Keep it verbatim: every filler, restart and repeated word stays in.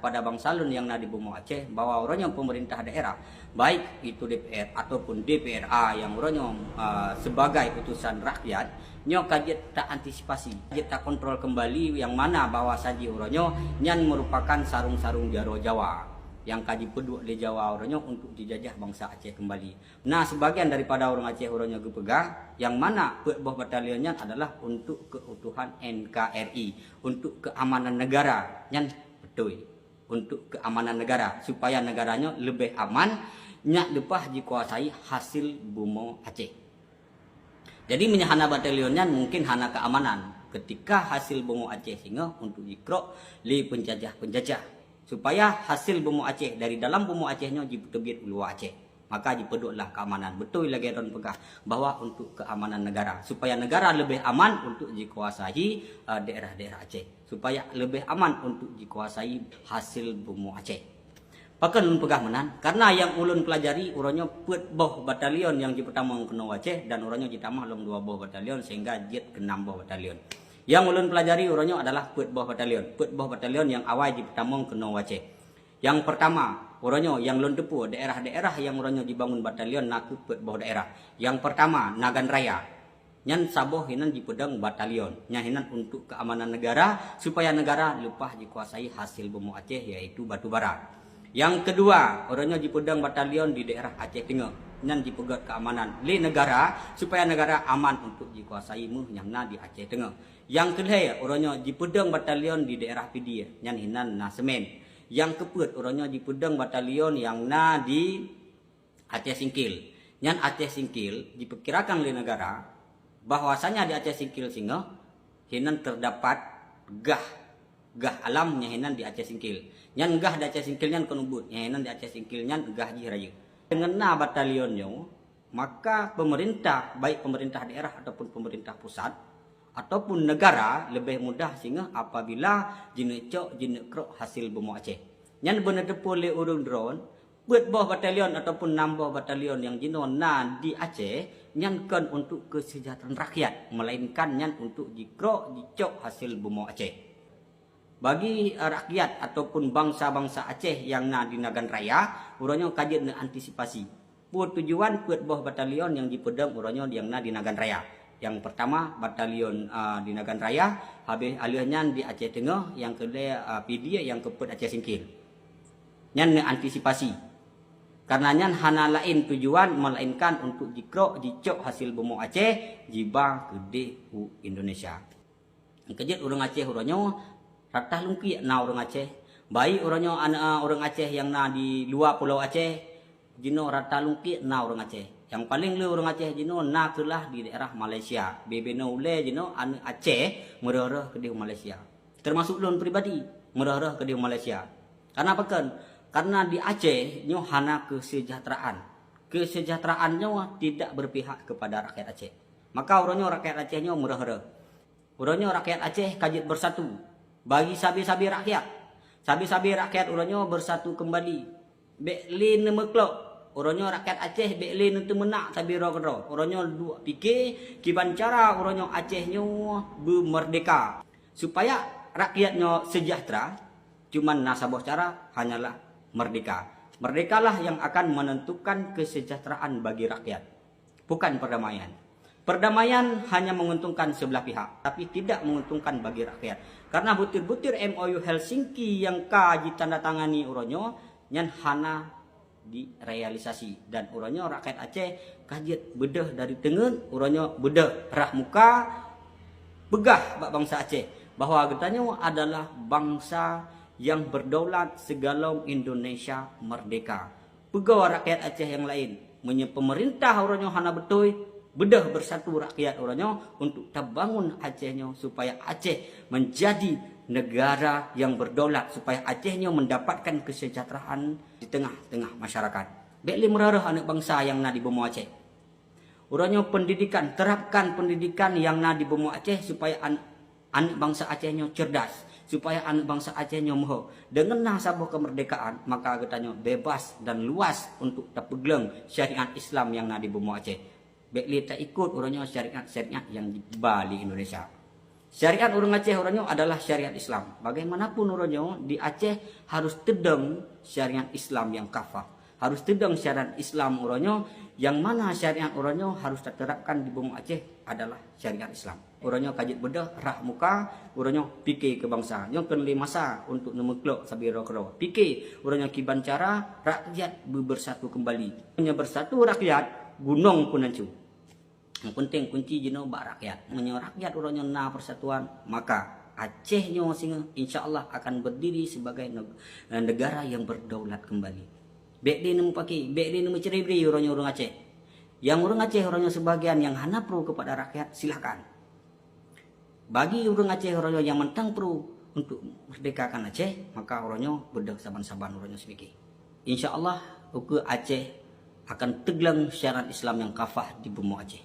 Pada bangsa lôn nyang na di bumoe Aceh, bahwa uroe nyoe pemerintah daerah, baik itu D P R ataupun D P R A nyang uroe nyoe, ah, sebagai utusan rakyat, nyoe ka jeuet ta antisipasi, jeuet ta kontrol kembali, nyang mana bahwa saji uroe nyoe nyan merupakan sarong-sarong jaroe Jawa nyang ka jipeuduek lé Jawa uroe nyoe untuk jijajah bangsa Aceh kembali. Nah, sebagian daripada ureuëng Aceh uroe nyoe geupeugah, nyang mana peuet boh batalion nyan adalah untuk keutuhan N K R I, untuk keamanan negara. Nyan beutôi, untuk keamanan negara, supaya negara nyoe leubeh aman, nyak leupah jikuasai hasil bumoe Aceh. Jadi, meunyoe hana batalion nyan mungkin hana keamanan ketika hasil bumoe Aceh singoh untuk jikrok lé penjajah-penjajah, supaya hasil bumoe Aceh dari dalam bumoe Aceh nyoe jipeuteubiet u luwa Aceh. Maka jipeudueklah keamanan. Beutôi lagée droen peugah bahwa untuk keamanan negara, supaya negara leubeh aman untuk jikuasai, eh, daerah-daerah Aceh, supaya leubeh aman untuk jikuasai hasil bumoe Aceh. Pakon lôn peugah meunan? Karena nyang ulôn pelajari uroe nyoe peuet boh batalion nyang jipeutamong keunoe Aceh dan uroe nyoe jitamah lom dua boh batalion sehingga jeuet keu nam boh batalion. Nyang ulôn pelajari uroe nyoe adalah peuet boh batalion. Peuet boh batalion nyang awai jipeutamong keunoe Aceh. Nyang pertama, uroe nyoe nyang lôn teupeu daerah-daerah nyang uroe nyoe jibangun batalion nakeuh peuet boh daerah. Nyang pertama, Nagan Raya. Nyan saboh hinan jipeudong batalion. Nyan hinan untuk keamanan negara, supaya negara leupah jikuasai hasil bumoe Aceh, yaitu batu bara. Nyang keudua, uroe nyoe jipeudong batalion di daerah Aceh Teungoh. Nyan jipeugét keamanan lé negara, supaya negara aman untuk jikuasai méuh nyang na di Aceh Teungoh. Nyang keulhée, uroe nyoe jipeudong batalion di daerah Pidie, nyan hinan na seumén. Nyang keupeuet, uroe nyoe jipeudong batalion nyang na di Aceh Singkil. Nyan Aceh Singkil jipeukirakan lé negara bahwasanya di Aceh Singkil singoh hinan terdapat gah, gah alam nyang hinan di Aceh Singkil. Nyan gah di Aceh Singkil nyan kon ubit, nyang hinan di Aceh Singkil nyan gah jih rayeuk. Deungon na batalion nyoe, maka pemerintah, baik pemerintah daerah ataupun pemerintah pusat, ataupun negara leubeh mudah singoh apabila jineuk cok, jineuk krok hasil bumoe Aceh. Nyan beuneuteupeu lé ureuëng droen, peuet boh batalion ataupun nam boh batalion nyang jinoe na di Aceh, nyan kon untuk kesejahteraan rakyat, melainkan nyan untuk jikrok, jicok hasil bumoe Aceh. Bagi, eh, rakyat ataupun bansa-bansa Aceh nyang na di Nagan Raya, uroe nyoe ka jeuet neuantisipasi. Peue tujuan peuet boh batalion nyang jipeudong uroe nyoe nyang na di Nagan Raya? Nyang pertama, batalion, eh, di Nagan Raya, habéh aleuh nyan di Aceh Teungoh, nyang keulhée, eh, Pidie, nyang keupeuet Aceh Singkil. Nyan neuantisipasi. Karena nyan hana laén tujuan melainkan untuk jikrok, jicok hasil bumoe Aceh, jiba keudeh u Indonesia. Keujeuet ureuëng Aceh uroe nyoe rata lungkiek na ureuëng Aceh. Baik uroe nyoe aneuk, ureuëng Aceh nyang na di luwa pulo Aceh, jinoe rata lungkiek na ureuëng Aceh. Nyang paleng le ureuëng Aceh jinoe na keulah di daerah Malaysia. Bubena ulée jinoe aneuk Aceh meureuh-reuh keudeh u Malaysia. Termasuk lôn pribadi meureuh-reuh keudeh u Malaysia. Karena pakon? Karena di Aceh nyoe hana kesejahteraan. Kesejahteraan nyoe tidak berpihak kepada rakyat Aceh. Maka uroe nyoe rakyat Aceh nyoe meureuh-reuh. Uroe nyoe rakyat Aceh ka jeuet beusatu. Bagi sabe-sabe rakyat. Sabe-sabe rakyat uroe nyoe beusatu keumbali. Bék lé neumeuklok. Uroe nyoe rakyat Aceh bék lé neuteumeunak sabe droe keudroe. Uroe nyoe duek pike kiban cara uroe nyoe Aceh nyoe beumeurdeka. Supaya rakyat nyoe seujahteura, cuman na saboh cara, hanyalah meurdeka. Meurdekalah nyang akan menentukan kesejahteraan bagi rakyat. Bukan perdamaian. Perdamaian hanya menguntungkan sebelah pihak, tapi tidak menguntungkan bagi rakyat. Karena butir-butir M O U Helsinki nyang ka jitandatangani uroe nyoe nyan hana direalisasi. Dan uroe nyoe rakyat Aceh ka jeuet beudôh dari teungeut, uroe nyoe beudôh rah muka, peugah bak bansa Aceh bahwa geutanyoe adalah bansa nyang berdaulat segalom Indonesia merdeka. Peugah rakyat Aceh nyang laén, meunyoe pemerintah uroe nyoe hana beutôi, beudôh beusatu rakyat uroe nyoe untuk tabangun Aceh nyoe supaya Aceh menjadi negara nyang berdaulat, supaya Aceh nyoe mendapatkan kesejahteraan di tengah-tengah masyarakat. Bék lé meureuh-reuh aneuk bansa nyang na di bumoe Aceh. Uroe nyoe pendidikan, terapkan pendidikan nyang na di bumoe Aceh supaya an-, aneuk bansa Aceh nyoe cerdas, supaya aneuk bansa Aceh nyoe meuho. Deungon na saboh kemerdekaan, maka geutanyoe bebas dan luas untuk tapeugleueng syariat Islam nyang na di bumoe Aceh. Bék lé taikot uroe nyoe syariat-syariat nyang jiba lé Indonesia. Syariat ureuëng Aceh uroe nyoe adalah syariat Islam. Bagaimanapun uroe nyoe di Aceh harus teudong syariat Islam nyang kafah. Harus teudong syariat Islam uroe nyoe, nyang mana syariat uroe nyoe harus taterapkan di bumoe Aceh adalah syariat Islam. Uroe nyoe ka jeuet beudôh rah muka, uroe nyoe pike keu bansa. Nyoe kon lé masa untuk neumeuklok sabe keudroe. Pike uroe nyoe kiban cara rakyat beubersatu keumbali. Meunyoe bersatu rakyat, gunong pun hanco. Nyang penting kunci jinoe bak rakyat. Meunyoe rakyat uroe nyoe na persatuan, maka Aceh nyoe singoh insya Allah akan berdiri sebagai neg-, negara yang berdaulat kembali. Bék lé neumeupaké, bék lé neumeuciri-bri uroe nyoe ureuëng Aceh. Nyang ureuëng Aceh uroe nyoe sebagian nyang hana pro kepada rakyat, silahkan. Bagi ureuëng Aceh uroe nyoe nyang mantong pro untuk merdekakan Aceh, maka uroe nyoe beudôh saban-saban uroe nyoe seupike. Insya Allah, ukeue Aceh akan teugleng syariat Islam nyang kafah di bumoe Aceh.